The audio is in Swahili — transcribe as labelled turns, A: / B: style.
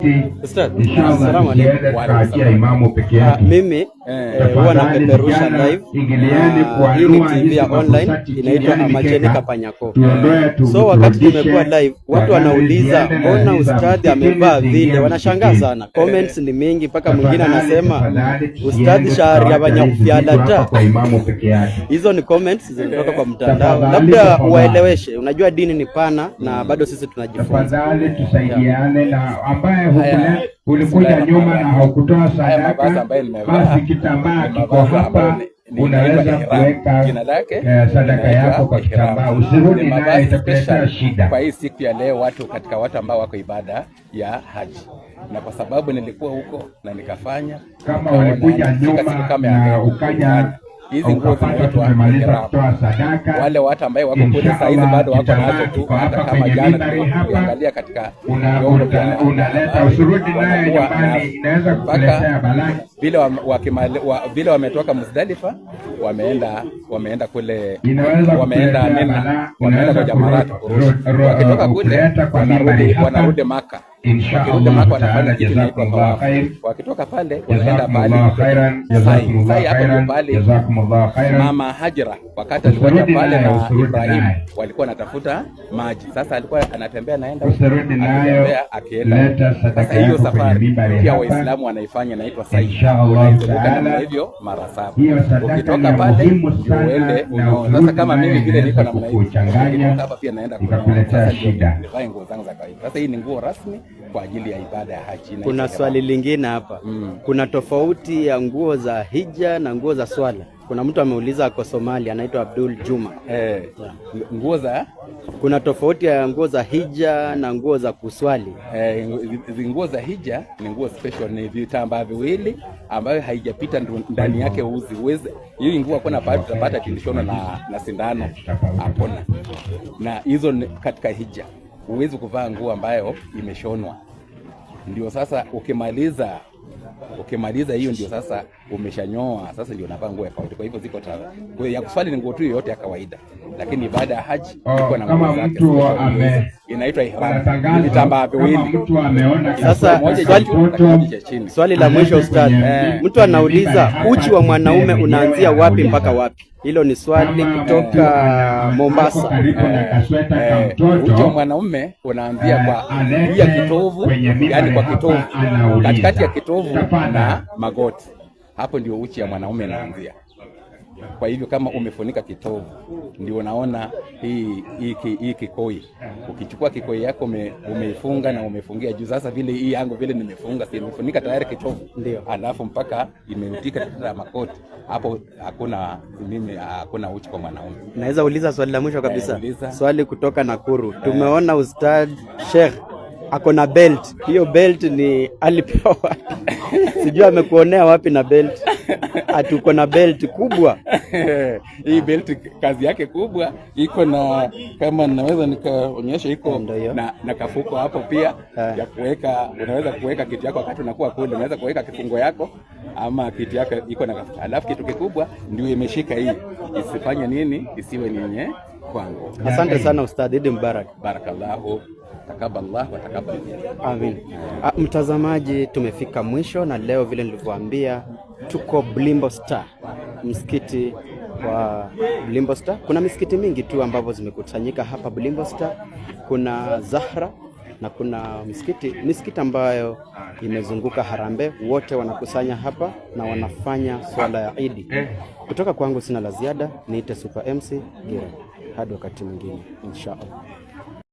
A: Ustadh,
B: Inshallah
A: assalamu
B: tusiende
A: alaikum.
B: tukaachia imamu peke yake.
A: Mimi huwa
B: Tafadhali
A: napeperusha
B: vijana,
A: live
B: ingilieni
A: na hii ni
B: kuanua
A: TV
B: hizi
A: ya online
B: mafusati chini,
A: inaitwa
B: yani
A: Amacheni
B: mikeka,
A: Kapanyako.
B: tuondoe
A: So wakati
B: turudishe
A: tumekuwa live,
B: kwa
A: watu
B: gari
A: wanauliza
B: ziende na
A: mbona
B: hizi za
A: ustadhi
B: msikitini
A: amevaa
B: ziingie
A: vile, wanashangaa
B: msikitini.
A: sana. Comments ni mingi mpaka mwingine
B: Tafadhali,
A: anasema
B: tafadhali
A: ustadhi
B: tusiende
A: shahari
B: tukawacha hizi vitu hapa
A: abanyakufyalata.
B: kwa imamu peke yake.
A: Hizo ni comments zimetoka kwa mtandao,
B: Tafadhali,
A: labda
B: tafadhali.
A: uwaeleweshe. Unajua dini ni pana na bado sisi tunajifunza.
B: Tafadhali tusaidiane na ambaye
C: Haya,
B: ulikuja nyuma na haukutoa
C: haya mavazi
B: sadaka,
C: ambayo nimevaa
B: basi kitambaa
C: ni
B: kiko
C: mavazi ambayo
B: hapa,
C: inaitwa
B: unaweza
C: ihram.
B: kuweka
C: Jina lake
B: sadaka
C: inaitwa
B: yako kwa
C: ihram.
B: kitambaa, usirudi
C: Ni
B: naye,
C: mavazi
B: itakuletea
C: special
B: shida.
C: kwa hii siku ya leo, watu katika watu ambao wako ibada ya haji, na kwa sababu nilikuwa huko na nikafanya,
B: Kama
C: nikaona
B: ulikuja
C: nikifika siku
B: nyuma
C: kama ya
B: na
C: leo
B: ukaja
C: hizi nguo
B: ukapata
C: zinaitwa
B: tumemaliza
C: ihram.
B: kutoa sadaka,
C: Wale watu ambao wako kule saa hizi
B: inshallah
C: bado wako
B: kitambaa
C: nazo tu,
B: kiko
C: hata
B: hapa
C: kama
B: kwenye
C: jana
B: mimbari hapa,
C: tuliangalia katika
B: una,
C: vyombo vya
B: unaleta
C: habari,
B: usirudi naye
C: wanakuwa
B: nyumbani,
C: nazo
B: inaweza
C: mpaka
B: kukuletea balaa.
C: vile vile wametoka Muzdalifa wameenda kule
B: Inaweza
C: wameenda
B: kukuletea
C: Mina,
B: balaa,
C: wameenda
B: unaweza
C: kwa Jamarat kurusha. Wakitoka kule
B: kuleta kwa mimbari
C: wanarudi
B: hapa.
C: wanarudi Maka.
B: Insha
C: Wakirudi
B: Allah
C: Maka wanafanya
B: taala,
C: kitu inaitwa
B: jazakumullah
C: tawafu.
B: khair,
C: Wakitoka pale wanaenda pale
B: jazakumullah khairan,
C: Sai.
B: jazakumullah
C: Sai hapo ndio
B: khairan,
C: pale
B: jazakumullah khairan.
C: Mama Hajra wakati alikuwa
B: Usirudi
C: pale
B: naye,
C: na
B: usirudi
C: Ibrahim
B: naye,
C: walikuwa wanatafuta maji. Sasa alikuwa anatembea naenda huko
B: usirudi nayo,
C: akitembea akienda huko.
B: leta
C: Sasa
B: sadaka
C: hiyo
B: yako kwenye
C: safari
B: mimbari
C: pia
B: hapa.
C: Waislamu wanaifanya inaitwa sai.
B: Insha Allah
C: Unaizunguka namna
B: taala,
C: hivyo mara 7.
B: hiyo sadaka ni
C: Ukitoka
B: ya
C: pale
B: muhimu
C: ndio
B: sana,
C: uende
B: na
C: unoa. Sasa
B: ukirudi
C: kama
B: nayo
C: mimi vile niko
B: inaweza
C: namna hivi,
B: kukuchanganya
C: nikitoka hapa pia naenda kunoa.
B: ikakuletea
C: Sasa ndio
B: shida.
C: nivae nguo zangu za kawaida. Sasa hii ni nguo rasmi kwa ajili ya ibada ya haji inaitwa
A: Kuna
C: ihram.
A: swali lingine hapa. Kuna tofauti ya nguo za hija na nguo za swala. Kuna mtu ameuliza, ako Somalia, anaitwa Abdul Juma.
C: Nguo za
A: Kuna tofauti ya nguo za hija na nguo za kuswali.
C: Nguo za hija ni nguo special, ni vitambaa viwili ambayo haijapita ndani yake uzi. Uwezi hii nguo hakuna pahali tutapata kilishona na sindano, hakuna. Na hizo ni katika hija huwezi kuvaa nguo ambayo imeshonwa. Ndio sasa ukimaliza hiyo ndio sasa umeshanyoa, sasa ndio unavaa nguo ya kawaida. Kwa hivyo ziko kwa hiyo ya kuswali ni nguo tu yoyote ya kawaida, lakini ibada ya haji
B: Oh,
C: iko na
B: kama
C: nguo zake
B: mtu
C: special, inaitwa
B: kuna
C: ihram, ni
B: tangazo,
C: vitambaa
B: kama
C: viwili
B: mtu ameona
A: Sasa,
B: kasweta
C: moja
B: ka
C: cha juu na
B: mtoto
C: kimoja cha chini.
A: Swali la mwisho
B: alete
A: ustadhi,
B: kwenye
A: mtu
B: mimbari
A: anauliza
B: hapa,
A: uchi wa
B: mzee
A: mwanaume
B: mwenyewe
A: unaanzia wapi mpaka
B: anauliza
A: wapi? Hilo ni swali
B: kama mtu
A: kutoka
B: ako
A: Mombasa.
B: karibu na kasweta ka
C: Uchi wa
B: mtoto
C: mwanaume unaanzia kwa juu ya
B: alete
C: kitovu,
B: kwenye
C: yani
B: mimbari
C: kwa
B: hapa,
C: kitovu, katikati ya
B: anauliza
C: kitovu na
B: tafadhali.
C: magoti, hapo ndio uchi ya mwanaume inaanzia. Kwa hivyo kama umefunika kitovu, ndio unaona hii kikoi. Ukichukua kikoi yako umeifunga na umefungia juu. Sasa vile hii yangu vile nimefunga, si nimefunika tayari kitovu,
A: Ndio.
C: alafu mpaka imeutika katika makoti, hapo hakuna mimi, hakuna uchi kwa mwanaume.
A: Naweza uliza swali la mwisho kabisa.
C: Uliza.
A: Swali kutoka Nakuru. Tumeona Ustadh Sheikh ako na belt. Hiyo belt ni alipewa wapi? Sijui amekuonea wapi na belt. Ati uko na belt kubwa.
C: Hii belt kazi yake kubwa iko na, kama naweza nikaonyesha, iko
A: Ndio hiyo.
C: na kafuko hapo pia ya kuweka, unaweza kuweka kitu yako wakati unakuwa kule, unaweza kuweka kifungo yako ama kitu yako iko na kafuko. Alafu kitu kikubwa ndio imeshika hii, isifanye nini, isiwe ninye kwangu.
A: Asante sana Ustadh Idi Mubarak.
C: Barakallahu, takaballah wa takabal.
A: Amin. Mtazamaji, tumefika mwisho na leo vile nilivyoambia, tuko Blimbo Star, msikiti wa Blimbo Star. Kuna misikiti mingi tu ambavyo zimekusanyika hapa Blimbo Star. Kuna Zahra na kuna misikiti ambayo imezunguka Harambee. Wote wanakusanya hapa na wanafanya swala ya Idi. Kutoka kwangu sina la ziada, niite Super MC Gira. Hadi wakati mwingine insha Allah.